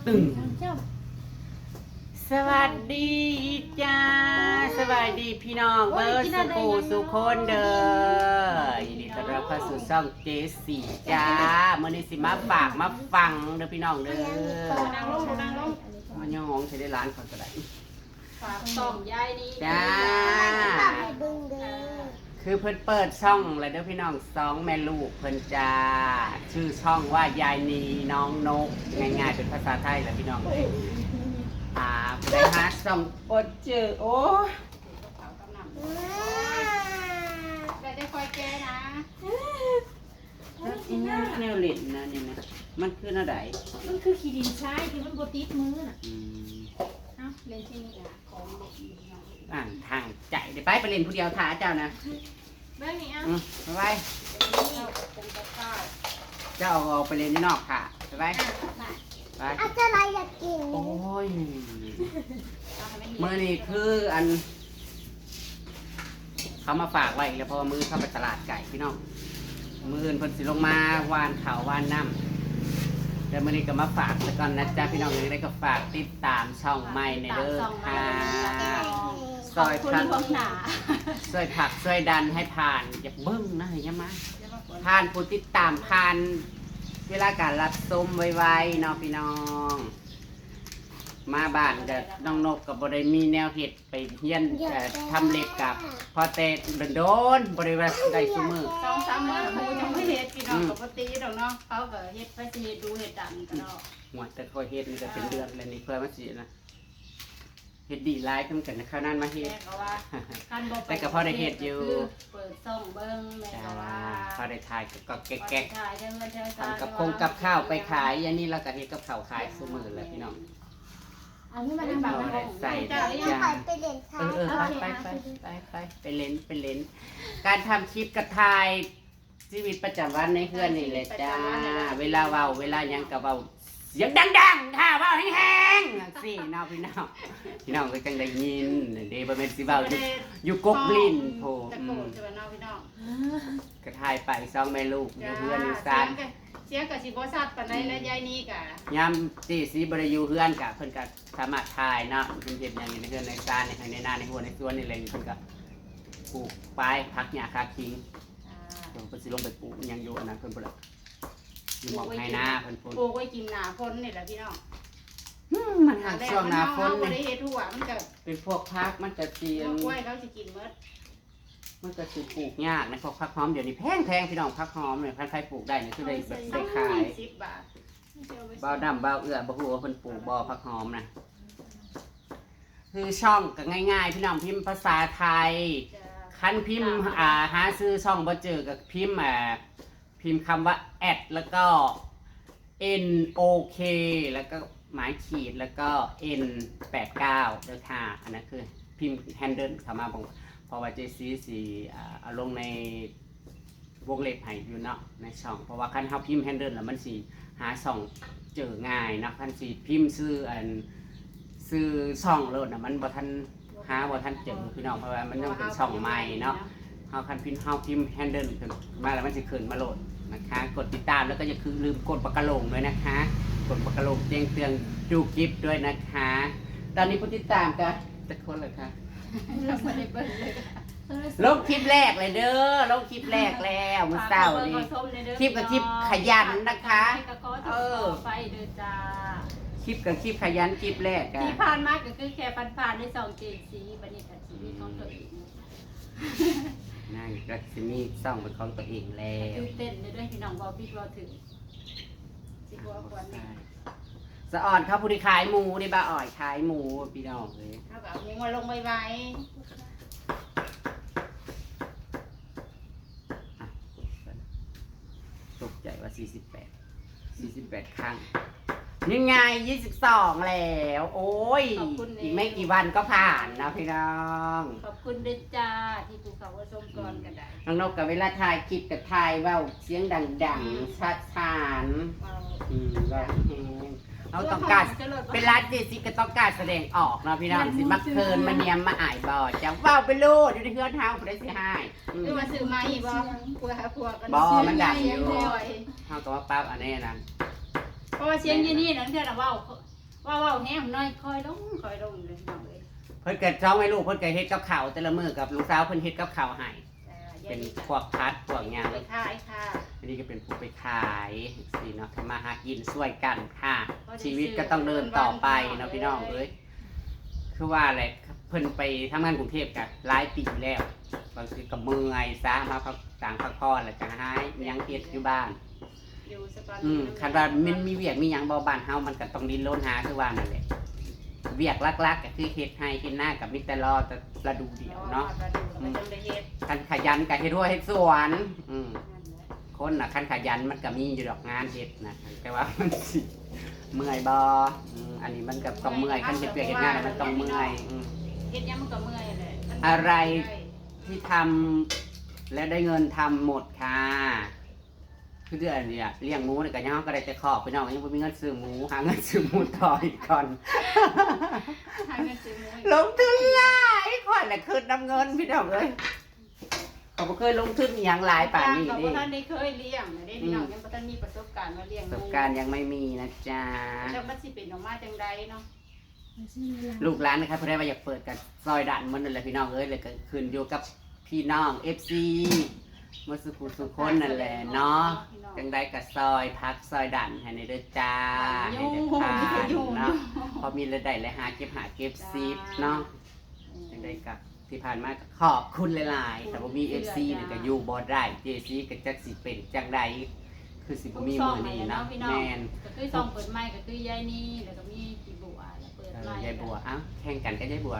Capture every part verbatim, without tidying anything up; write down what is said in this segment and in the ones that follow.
ตึง สวัสดีจ้า สวัสดีพี่น้องเบิร์ดสุขูสุคนเด้อ ยินดีต้อนรับเข้าสู่ช่องเจสี่จ้า มื้อนี้สิมาฝากมาฟังเด้อพี่น้องเด้อ นั่งลงลูกนั่งลง มาย่องใช้ได้ร้านเขาก็ได้ ฝากส่องยายนี้ จ้า ให้เบิ่งเด้อ คือเพิ่นเปิดช่องแล้วเด้อพี่น้อง สองแม่ลูกเพิ่นจ้า ชื่อช่องว่ายายนีน้องนก ง่ายๆเป็นภาษาไทยแหละพี่น้องเอ้ย อ่าได้หาช่องโปรเจอโอ้ แต่ได้คอยแก้นะ แนวเล่นนะนี่นะ มันคือแนวใด มันคือขี้ดินทรายที่มันบ่ติดมือน่ะ อืม เอ้าเล่นที่นี่อ่ะของเด็กนี่เนาะ อ่านทางใจเดี๋ยวไปไปเล่นผู้เดียวท้าเจ้านะ เบิ่งนี่เอ้า อืมไปไป เป็นกับข้าว เจ้าออกไปเล่นที่นอกค่ะไปไปไป อาจารย์อะไรอยากกิน โอ้ย เอาให้มัน เมื่อนี้คืออัน เขามาฝากไว้อีกแล้วเพราะว่ามื้อเข้าไปตลาดไก่พี่น้อง มื้ออื่นเพิ่นสิลงมาหว่านข้าวหว่านน้ำแต่มื้อนี้ก็มาฝากไว้ก่อนนะจ๊ะพี่น้อง ยังไงก็ฝากติดตามช่องใหม่ในเด้อค่ะ ซอย ขอบคุณ พัก ล่วงหน้า ซอยผักซอยดันให้ผ่าน อย่าเบิ่งนะอย่ามา ผ่านผู้ติดตามผ่าน เวลาการรับชมไวๆเนาะพี่น้อง มาบ้านกับน้องนกกับบ่ได้มีแนวเฮ็ดไปเฮียนเอ่อทำเล็บกับพอแต่โดนๆบ่ได้ว่าได้ซุมื้อ สองสามมื้อครูยังไม่เห็นพี่น้องปกติดอกเนาะเขาก็เฮ็ดไปสิเฮ็ดดูเฮ็ดดันกันเนาะ หัวแต่คอยเฮ็ดนี่ก็เป็นเดือนแล้วนี่เพื่อมาสินะเฮ็ดดีหลายขึ้นกันนะคราวนั้นมาเฮ็ด แม่ก็ว่าคันบ่ไป แต่ก็พอได้เฮ็ดอยู่ คือเปิดช่องเบิ่งแม่ จ้า ก็ว่า พอได้ถ่ายก็แก๊ก ถ่ายเรื่องเงินเรื่อง ๆทำกับคงกับข้าวไปขายอันนี้เราก็เฮ็ดกับข้าวขายซุมื้อแหละพี่น้อง อันนี้มัน เราได้ใส่ เจ้า ทุก เลี้ยง อย่าง ไปไปเล่นค่ะ เออเออไปไปไปไปไปไปเล่นไปเล่น การทำคลิปกระถ่ายชีวิตประจำวันในเฮือนนี่แหละจ้า เวลาเว้าเวลาหยังก็เว้าเสียงดังๆค่ะเว้าแฮงๆจังซี่เนาะพี่น้องพี่น้องก็จังได้ยินเด้บ่แม่นสิเว้าอยู่อยู่กกลิ้นโพ ตะ อื โก ม นจะมาเนาะพี่น้อง ก็ถ่ายไปสองแม่ลูกอยู่เฮือนอยู่ซาน เสียงก็สิบ่ชัดปานใดและยายนี้ก็ ยามเจสี่บ่ได้อยู่เฮือนก็เพิ่นก็สามารถถ่ายเนาะเพิ่นเฮ็ดหยังอยู่ในเฮือนในซานในไร่ในนาในหัวในสวนนี่แหละเพิ่นก็ปลูกปลายผักหญ้าคาคิง อ่า เดี๋ยวเพิ่นสิลงไปปลูกหยังอยู่อันนั้นเพิ่นพุ่นละอยู่หม่องไร่นาเพิ่นพุ่น ปลูกไว้กินหน้าฝนนี่แหละพี่น้อง อืมมันหาช่วงหน้าฝน บ่ นี่ ได้เฮ็ดหัวมันก็ เป็นพวกผักมันจะเสียง กล้วยเขาสิกินหมด มันก็สิปลูกยากนะพวกผักหอมเดี๋ยวนี้แพงๆพี่น้องผักหอมเนี่ยใครๆปลูกได้เนี่ยคือได้แบบได้ขาย สิบบาท บ่าวดำบ่าวเอื้อบ่ฮู้ว่าเพิ่นปลูกบ่ผักหอมนะคือช่องก็ง่ายๆพี่น้องพิมพ์ภาษาไทย คันพิมพ์อ่าหาซื้อช่องบ่เจอก็พิมพ์อ่าพิมพ์คำว่าแอดแล้วก็ N O K แล้วก็หมายขีดแล้วก็ N แปดเก้าเด้อค่ะอันนั้นคือพิมพ์ handle เข้ามาบอกเพราะว่าเจซีสิอ่าเอาลงในวงเล็บให้อยู่เนาะในช่อง เพราะว่าคันเฮาพิมพ์ handle แล้วมันสิหาช่องเจอง่ายเนาะคันสิพิมพ์ชื่ออันชื่อช่องโลดน่ะมันบ่ทันหาบ่ทันเจอพี่น้องเพราะว่ามันยังเป็นช่องใหม่เนาะ เฮาคันพิมพ์เฮาพิมพ์ handle ขึ้นมาแล้วมันสิขึ้นมาโลดนะคะ กดติดตามแล้วก็อย่าคือลืมกดปากกะโหลงด้วยนะคะ กดปากกะโหลงแจ้งเตือนดูคลิปด้วยนะคะ ตอนนี้ผู้ติดตามก็จักคนแล้วคะ เราไม่ได้เบิ่งเลย ลงคลิปแรกเลยเด้อลงคลิปแรกแล้วมื้อเช้านี้ คลิปกับคลิปขยันนะคะ เออไปเด้อจ้า คลิปกับคลิปขยันคลิปแรกอะ ที่ผ่านมาก็คือแค่ผ่านๆในสองเจนซีบัดนี้ก็สิมีของตัวเอง นั่นก็สิมีช่องเป็นของตัวเองแล้ว ตื่นเต้นเลยด้วยพี่น้องเว้าผิดเว้าถืกสิหัวควัน สะอ่อนเขาผู้ที่ขายหมูนี่บ่าอ่อยขายหมูพี่น้องเลย เขาก็เอาหมูมาลงไว อ่ะตกใจว่าสี่สิบแปด สี่สิบแปดครั้งยังไงยี่สิบสองแล้ว โอ้ย อีกไม่กี่วันก็ผ่านนะพี่น้อง ๆขอบคุณด้วยจ้าที่ภูเขาว่าส้มก่อนกันได้ น้องนกกับเวลาถ่ายคลิปกับถ่ายเว้าเสียงดังๆชัดสาน เอา อืมเว้าแฮงๆเอาต้องการเป็นร้านเจสิก็ต้องการแสดงออกเนาะพี่น้องสิมาเคินมาเนียมมาอายบ่จะเว้าไปโลดอยู่ในเฮือนเฮาผู้ใดสิให้อืม หรือว่าซื้อมาอีกบ่ผัวหาผัวกัน บ่มันดังอยู่ เสียงใหญ่ เฮาก็ว่าปั๊บอันนี้นะ เพราะว่าเสียงยี่นี่นั่นเพื่อนเราเว้า ว่าเว้าแฮงหน่อย ค่อยลง ค่อยลงเลยพี่น้องเอ้ย เพิ่นก็สองแม่ลูกเพิ่นก็เฮ็ดกับข้าวแต่ละมื้อกับลูกสาวเพิ่นเฮ็ดกับข้าวให้ อ่า เป็นพวกผัดพวกหยัง ไปขายค่ะ อันนี้ก็เป็นผู้ไปขายสิเนาะ ทำมาหากินช่วยกันค่ะ ชีวิตก็ต้องเดินต่อไปเนาะพี่น้องเอ้ย คือว่าแหละ เพิ่นไปทำงานกรุงเทพฯก็หลายปีแล้ว บางทีก็เมื่อยซะ มาพักต่างพักผ่อนแล้วก็หาหยังเฮ็ดอยู่บ้าน อยู่สะกอน อืม คันว่ามันมีเวียกมีหยังบ่ บ้านเฮามันก็ต้องดิ้นรนหาคือว่านั่นแหละ เวียกหลักๆก็คือเฮ็ดไร่เฮ็ดนาก็มีแต่รอแต่ฤดูเดียวเนาะ รอฤดูแล้วก็จังได้เฮ็ด คันขยันก็เฮ็ดฮั้วเฮ็ดสวน อืม นั่นแหละ คนน่ะคันขยันมันก็มีอยู่ดอกงานเฮ็ดนะ แต่ว่ามันสิเมื่อยบ่ อืม อันนี้มันก็ต้องเมื่อย คันเฮ็ดเวียกเฮ็ดงานน่ะมันต้องเมื่อย อืม เฮ็ดหยังมันก็เมื่อยแหละ อะไร ที่ทำและได้เงินทำหมดค่ะ คือเดือนนี้อะเลี้ยงหมูนี่ก็ยังก็ได้แต่คอกพี่น้อง ยังบ่มีเงินซื้อหมู หาเงินซื้อหมูต่ออีกก่อน หาเงินซื้อหมูอีก ลงทุนหลาย ข้อยน่ะคิดนำเงินพี่น้องเอ้ย ก็บ่เคยลงทุนอีหยังหลายปานนี้ ก็ เด้ บ่ทันได้เคยเลี้ยงนะเด้พี่น้อง อืม ยังบ่ทันมีประสบการณ์ว่าเลี้ยง ประสบการณ์ยังไม่มีนะจ๊ะ แล้วมันสิเป็นออกมาจังใดเนาะ ลูกหลานนะครับ ผู้ใดว่าอยากเปิดก็ซอยดันหมดนั่นแหละพี่น้องเอ้ย แล้วก็ขึ้นอยู่กับพี่น้อง เอฟซี หมดสู่ผู้สู่คนนั่นแหละเนาะ จังใดก็ซอยพักซอยดันให้ในเด้อจ้า ให้ได้ผ่านเนาะ พอมีรายได้แล้วหาเก็บหาเก็บซิปเนาะ จังใดก็ที่ผ่านมาก็ขอบคุณหลายๆ แต่บ่มี เอฟซี นี่ก็อยู่บ่ได้ เจซี ก็จักสิเป็นจังใด คือสิบ่มีมื้อนี้เนาะ ทุกช่องนั่นแหละเนาะพี่น้อง แม่น ก็คือช่องเปิดใหม่ก็คือยายนี่ แล้วก็มีพี่บัว แล้วเปิด เอ ใหม่ อยายบัว เอ้า แข่งกันกับยายบัว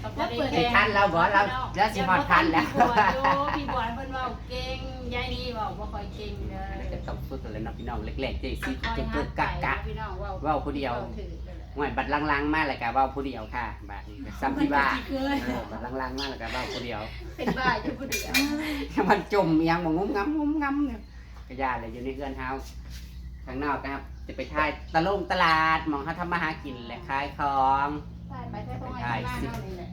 ก็บ่ได้ สิ แข่ง ทันเราบ่ เรา พี่น้อง เราสิฮอดทันแล้ว พี่บัวอยู่ พี่บัวเพิ่นเว้าเก่ง ยายนี่เว้าบ่ค่อยเก่งเด้อ อันนี้ก็ต้องฝึกกันแล้วเนาะพี่น้อง แรกๆ เจซี ค่อย ก็ หา เกิด ไป กะกะ พี่น้อง เว้า เว้าผู้เดียว ถือไปเลย ห่วยบัดหลังๆมาแล้วก็เว้าผู้เดียวค่ะ บาดนี้ก็ซ้ำที่ว่า มันก็สิเคย เออบัดหลังๆมาแล้วก็เว้าผู้เดียว เป็นบ้าอยู่ผู้เดียว มันจมอีหยังบ่งุ้มงำงุ้มงำเนี่ย ก็อย่าเลยอยู่ในเฮือนเฮา ข้างนอกนะครับ จะไปถ่ายตะลงตลาด หม่องเฮาทำมาหากินและขายของ ไปไปไปไปไปมาเฮานี่แหละ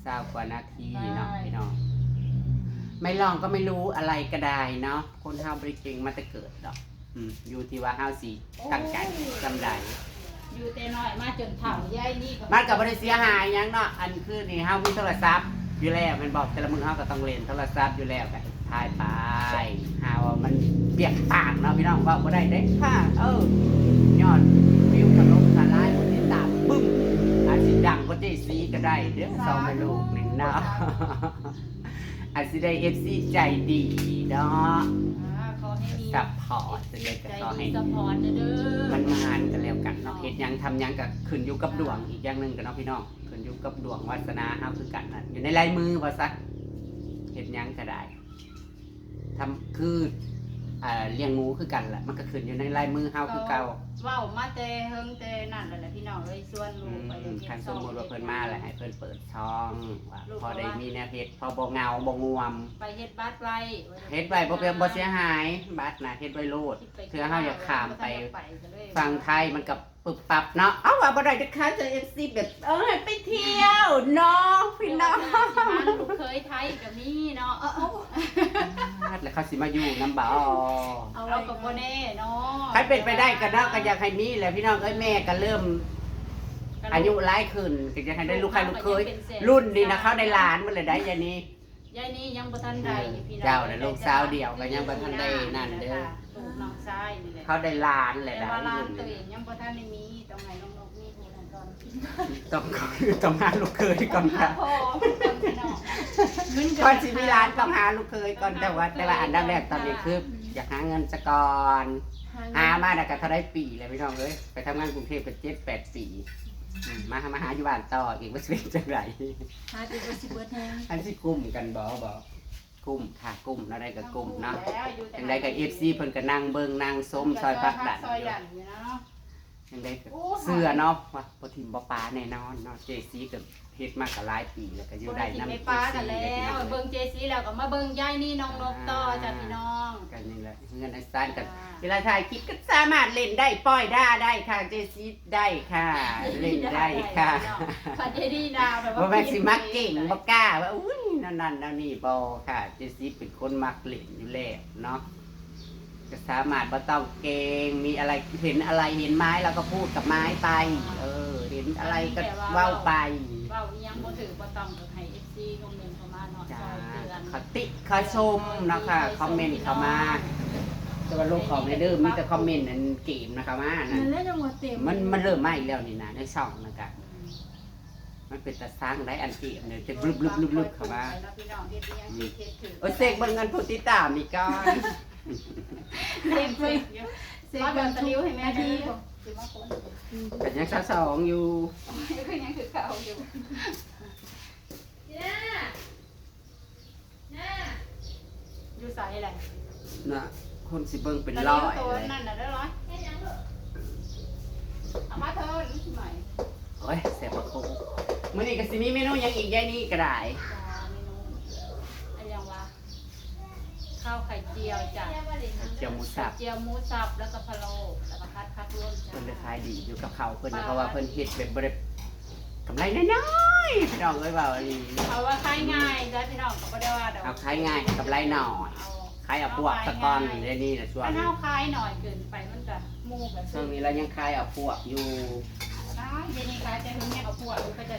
ซาวกว่านาทีเนาะพี่น้อง ไม่ลองก็ไม่รู้ อะไรก็ได้เนาะ คนเฮาบ่ได้เก่งมาแต่เกิดดอก อืม อยู่ที่ว่าเฮาสิตั้งใจซำใด อยู่แต่น้อยมาจนเฒ่ายายนี่ก็ มันก็บ่ได้เสียหายหยังเนาะ อันคือนี่เฮามีโทรศัพท์อยู่แล้วแม่นบ่ แต่ละมื้อเฮาก็ต้องเล่นโทรศัพท์อยู่แล้ว ก็ถ่ายไป หาว่ามันเปียกปากเนาะพี่น้อง เว้าบ่ได้เด้ค่ะ เออ ยอดวิวถล่มทลาย คนติดตามบึ้ม อาจสิดังกว่าเจซีก็ได้เด้อ สองแม่ลูกนี่เนาะ อาจสิได้ เอฟซี ใจดีเนาะ อ่าขอให้มี support จะได้ก็ขอให้ support เด้อ มันมานกันแล้วกันเนาะ เฮ็ดหยังทำหยังก็ขึ้นอยู่กับดวงอีกอย่างหนึ่งกันเนาะพี่น้อง ขึ้นอยู่กับดวงวาสนาเฮาคือกันนั่น อยู่ในลายมือว่าซะ เฮ็ดหยังก็ได้ทำคือ เอ่อ เลี้ยงหมูคือกันแหละ มันก็ขึ้นอยู่ในลายมือเฮาคือเก่า เว้ามาแต่เฮิงแต่นั่นแล้วแหละพี่น้องเอ้ย ชวนลูกไป อืม คันสมมุติว่าเพิ่นมาแล้วให้เพิ่นเปิดช่อง ว่าพอได้มีแนวเฮ็ด พอบ่เหงาบ่ง่วม ไปเฮ็ดบัตรไว้ เฮ็ดไว้บ่เป็น บ่เสียหาย บัตรน่ะเฮ็ดไว้โลด เทื่อเฮาอยากข้ามไป ฝั่งไทยมันก็ปึบปับเนาะ เอ้า ว่าบ่ได้เด้อค่ะ เจอ เอฟซี แบบ เออ ให้ไปเที่ยวเนาะพี่น้อง หาลูกเขยไทยก็มีเนาะ แล้วเขาสิมาอยู่นำบ่ เอาก็บ่แน่เนาะ คันเป็นไปได้ก็เนาะ ก็อยากให้มีแหละพี่น้องเอ้ย แม่ก็เริ่ม อายุหลายขึ้น ก็อยากให้ได้ลูกค้าลูกเขย รุ่นนี้นะ เขาได้หลานหมดเลยได้ยายนี่ ยายนี่ยังบ่ทันได้อยู่พี่น้อง เจ้าน่ะลูกสาวเดียวก็ยังบ่ทันได้นั่นเด้อ ลูกน้องชายนี่แหละ เขาได้หลานแหละ แต่ว่าหลาน รุ่น ตัวเองยังบ่ทันได้มี ต้องให้น้องนกมีผู้นั้นก่อน ต้อง ต้องหาลูกเขยก่อนค่ะ พ่อเพิ่นพี่น้อง ก่อนสิมีหลานต้องหาลูกเขยก่อน แต่ว่า แต่ว่าอันดับแรกตอนนี้คือ อยากหาเงินซะก่อน หามาแล้วก็เท่าใดปีแล้วพี่น้องเอ้ย ไปทำงานกรุงเทพฯก็เจ็ดแปดปี อืม มา มาหาอยู่บ้านต่ออีกว่าสิเป็นจังได หาจนว่าสิเบิดแฮง อันสิกุ้มกันบ่ บ่ กุ้มค่ะ กุ้มเนาะ ได้ก็กุ้มเนาะ แล้วอยู่แต่ จังไดก็ เอฟซี เพิ่นก็นั่งเบิ่งนั่งชมซอยพักดัน ซอย อยู่ ดันอยู่เนาะ จังไดก็เชื่อเนาะว่าบ่ถิ่มบ่ปาแน่นอนเนาะ เจซีก็เฮ็ดมาก็หลายปีแล้วก็อยู่ได้นำ บ่ได้ถิ่มบ่ปากันแล้ว เบิ่งเจซีแล้วก็มาเบิ่งยายนี่น้องนกต่อจ้ะพี่น้อง กันนี่แหละ เฮือนอาจารย์ก็ อ่า เวลาถ่ายคลิปก็สามารถเล่นได้ ป้อยด่าได้ค่ะ เจซีได้ค่ะ เล่นได้ค่ะ พันยายนี่นาแบบว่า บ่แม่นสิมักเก่งบ่กล้าว่า อุ้ย นั่นนั่นนั่นนี่บ่ค่ะ เจซีเป็นคนมักเล่นอยู่แล้วเนาะ ก็สามารถบ่ต้องเกรง มีอะไร เห็นอะไร เห็นไม้เราก็พูดกับไม้ไป เออ เห็นอะไรก็เว้าไป เว้าอีหยังบ่ถืกบ่ต้องก็ให้ เอฟซี คอมเมนต์เข้ามาเนาะ จ้า ซอยเตือน ขอติขอชมเนาะค่ะ คอมเมนต์เข้ามา แต่ว่าลูกของในเด้อ มีแต่คอมเมนต์อันเกมนะคะมานั่น นั่นแหละจังหวะเต็ม มัน มันเริ่มมาอีกแล้วนี่นะ ในช่องนะคะ อืม มันเป็นตาสร้างได้อันเกมเนี่ย จะบลึบๆๆๆเข้ามา แล้วพี่น้องเฮ็ดอีหยัง อืม เฮ็ดถืก เออ เสกเบิ่งเงินผู้ติดตามอีกก่อน เสกเบิ่ง เสกเบิ่ง รอดอตเตอรี่ให้แม่เด้อ สิมาคน เป็นยังซาวสองอยู่ คือยังคือเก่าอยู่ อยู่ไสแหละ น่ะ คนสิเบิ่งเป็นร้อย ตัว เลย นั่นน่ะเด้อร้อย เอามาเถิด ใหม่ โอ้ย แซ่บปะโค มื้อนี้ก็สิมีเมนูหยังอีก ยายนี่ก็ได้ จ้า เมนู อันหยังวะ ข้าวไข่เจียวจ้ะ เจียวหมูสับ ไข่เจียวหมูสับ แล้วก็พะโล้ แล้วก็ผัดผักรวมจ้ะ เพิ่นได้ขายดีอยู่กับข้าวเพิ่นนะ เพราะว่าเพิ่นเฮ็ดแบบบ่ได้กำไรน้อยๆ พี่น้องเอ้ย ว่าอีหลี เขาว่าขายง่ายจ้ะพี่น้อง ก็บ่ได้ว่าดอก เอาขายง่ายกำไรน้อย เอา ขายเอาพวกซะก่อน เดี๋ยวนี้นะช่วง ถ้าเราขายน้อยเกินไปมันก็หมู่ก็ ช่วงนี้เรายังขายเอาพวกอยู่ อ้าว เดี๋ยวนี้ขายแต่เพิ่งยังเอาพวกอยู่ ก็จะ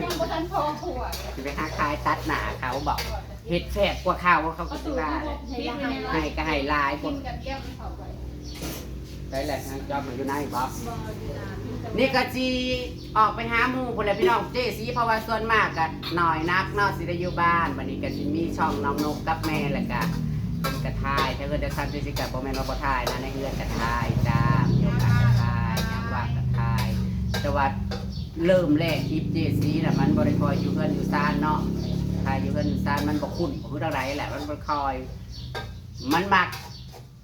ยังบ่ทันพอพวก สิไปหาขายตัดหน้าเขาบอก เฮ็ดแซ่บกว่าเขา เขาก็สิว่าเลย ให้ก็ให้หลาย กินกระเทียมเข้าไป ได้แหละ ทางจอบมันอยู่ในบอก บ่อยู่นาน นี่ก็สิออกไปหาหมู่พุ่นแหละพี่น้อง เจซี เพราะว่าส่วนมากก็น้อยนักเนาะ สิได้อยู่บ้าน บัดนี้ก็สิมีช่องน้องนกกับแม่ แล้วก็เพิ่นก็ถ่าย ถ้าเกิดจะทำเจซี ก็บ่แม่นว่าบ่ถ่ายนะ ในเฮือนก็ถ่ายจ้า มีโอกาสก็ถ่าย ยามว่างก็ถ่าย แต่ว่าเริ่มแรกคลิป เจซี น่ะ มันบ่ได้ค่อยอยู่เฮือนอยู่ซานเนาะ ถ่ายอยู่เฮือนอยู่ซานมันบ่คุ้น บ่คือเท่าใดแหละ มันบ่ค่อย มันมัก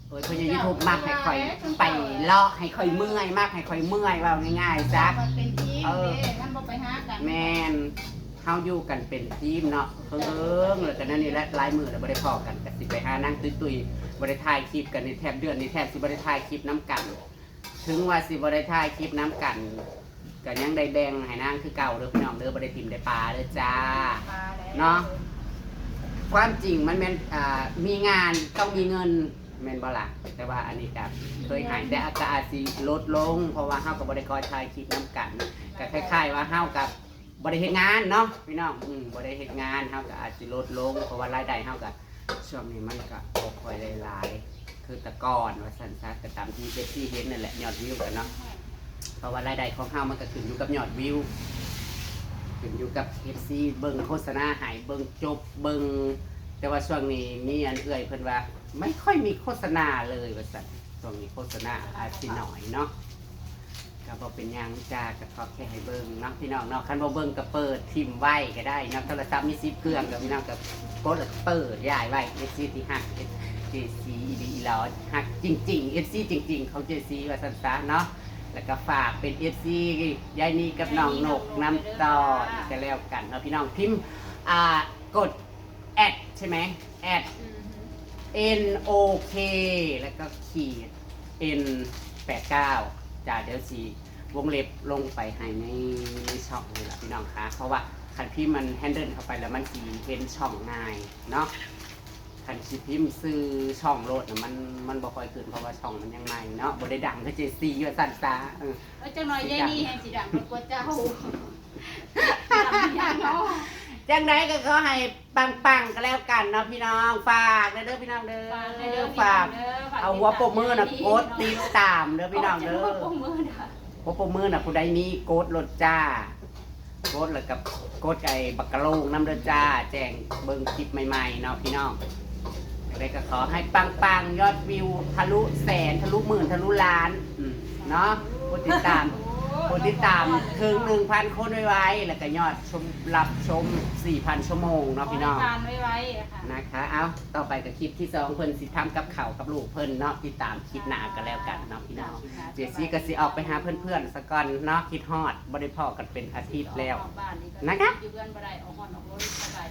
เอ้ย เพิ่นอยู่ YouTube มักให้ข่อยไปเลาะ ให้ข่อยเมื่อย มักให้ข่อยเมื่อย เว้าง่ายๆซะ มันเป็นทีม เออ เด้ มันบ่ไปหากัน แม่น เฮาอยู่กันเป็นทีมเนาะ เฮิงๆ แล้วก็นั่นนี่แหละ หลายมื้อแล้วบ่ได้พ้อกัน ก็สิไปหานั่งตุ้ยๆ บ่ได้ถ่ายคลิปกันนี่ แทบเดือนนี้แทบสิบ่ได้ถ่ายคลิปนำกัน ถึงว่าสิบ่ได้ถ่ายคลิปนำกัน ก็ยังได้แบ่งให้นางคือเก่าเด้อพี่น้องเด้อ บ่ได้ถิ่มได้ปาเด้อจ้า ปาแล้ว เนาะ ความจริงมันแม่น อ่า มีงานต้องมีเงิน แม่นบ่ล่ะ แต่ว่าอันนี้ก็เคยหาย แต่ก็อาจสิลดลง เพราะว่าเฮาก็บ่ได้คอยถ่ายคลิปนำกัน ก็คล้ายๆว่าเฮาก็บ่ได้เฮ็ดงานเนาะพี่น้อง อืม บ่ได้เฮ็ดงาน เฮาก็อาจสิลดลง เพราะว่ารายได้เฮาก็ ช่วงนี้มันก็บ่ค่อยได้หลายคือแต่ก่อนว่าซั่นซะ ก็ตามที่ เอฟซี เห็นนั่นแหละ ยอดวิวกันเนาะ เพราะว่ารายได้ของเฮามันก็ขึ้นอยู่กับยอดวิว ขึ้นอยู่กับ เอฟซี เบิ่งโฆษณาให้ เบิ่งจบ เบิ่ง แต่ว่าช่วงนี้มีอันเอื้อยเพิ่นว่า ไม่ค่อยมีโฆษณาเลยว่าซั่น ช่วงนี้โฆษณาอาจสิน้อยเนาะ ก็บ่เป็นหยังจ้า ก็ขอแค่ให้เบิ่งเนาะพี่น้องเนาะ คันบ่เบิ่งก็เปิดถิ่มไว้ก็ได้เนาะ โทรศัพท์มีสิบเครื่องก็พี่น้องก็กดแล้วก็เปิดย้ายไว้ เอฟซี ที่ฮัก เจซี อีหลีอีหลอฮักจริงๆ เอฟซี จริงๆ ของ เจซี ว่าซั่นซะเนาะ แล้วก็ฝากเป็น เอฟซี ยายนี่กับน้องนกนำต่ออีกก็แล้วกันเนาะพี่น้อง พิมพ์ อ่า กด แอด ใช่ไหม แอด อือฮึ เอ็น โอ เค แล้วก็ขีด เอ็น แปดเก้า จ้า เดี๋ยวสิวงเล็บลงไปให้ใน ในช่องนี่ล่ะพี่น้องคะ เพราะว่าคันพิมพ์มัน handle เข้าไปแล้วมันสิเห็นช่องง่ายเนาะ คันสิพิมพ์ชื่อช่องโลดน่ะ มัน มันบ่ค่อยขึ้น เพราะว่าช่องมันยังใหม่เนาะ บ่ได้ดังคือ เจซี ว่าซั่นซะ เออ เอ้ย จังน้อยยายนี่แฮงสิดังกว่าเจ้า ดังยังเนาะ จังใดก็ขอให้ปังๆก็แล้วกันเนาะพี่น้อง ฝากเด้อพี่น้องเด้อ ฝากเด้อ ฝาก พี่น้องเด้อ ฝาก เอาหัวปรบมือน่ะ ติดตาม กดติดตามเด้อพี่น้องเด้อ เอาหัวปรบมือน่ะ หัวปรบมือน่ะ ผู้ใดมีกดโลดจ้า กดแล้วก็กดไอ้บักกะโลงนำเด้อจ้า แจ้งเบิ่งคลิปใหม่ๆเนาะพี่น้อง จังใดก็ขอให้ปังๆ ยอดวิวทะลุแสน ทะลุหมื่น ทะลุล้าน อืม เนาะ ผู้ติดตาม ผู้ติดตามถึง หนึ่งพัน คนไวๆ แล้วก็ยอดชม รับชม สี่พัน ชั่วโมงเนาะพี่น้อง ขอให้ผ่านไวๆอะค่ะ นะคะ เอ้า ต่อไปก็คลิปที่สอง เพิ่นสิทำกับข้าวกับลูกเพิ่นเนาะ ติดตามคลิปหน้าก็แล้วกันเนาะพี่น้อง เจซีก็สิออกไปหาเพื่อนๆซะก่อนเนาะ คิดฮอด บ่ได้พ้อกันเป็นอาทิตย์แล้ว ออกบ้านนี่ก็ นะคะ อยู่เรือนบ่ได้ ออกฮอดออกรถบ่ได้